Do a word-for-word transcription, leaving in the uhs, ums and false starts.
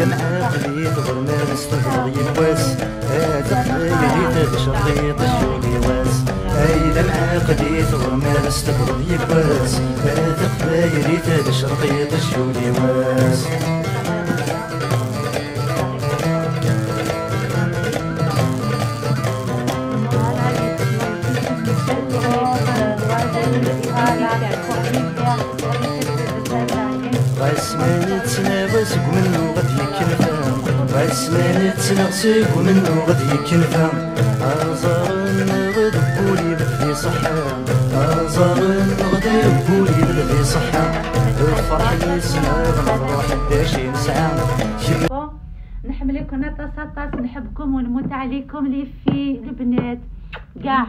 Mɛaqed-it ɣer ma s tebɣeḍ yiwwas, a taqbaylit d cerṭiṭ ccɣel i wass. Ay d amɛaqed-it ɣer ma s tebɣeḍ yiwwas, a taqbaylit d cerṭiṭ ccɣel i wass. Ɣas ma nettnaɣ seg umennuɣ ad yekkenfa, ɣas ma nettnaɣ seg umennuɣ ad yekkenfa, aẓar-nneɣ deg wul-im di ṣṣeḥḥa, aẓar-nneɣ deg wul-im di ṣṣeḥḥa, lferḥ yes-neɣ nefreḥ d acu i nesɛa. Bon, نحملكم aṭas aṭas, نحبكم ونموت عليكم les filles, البنات, كاع.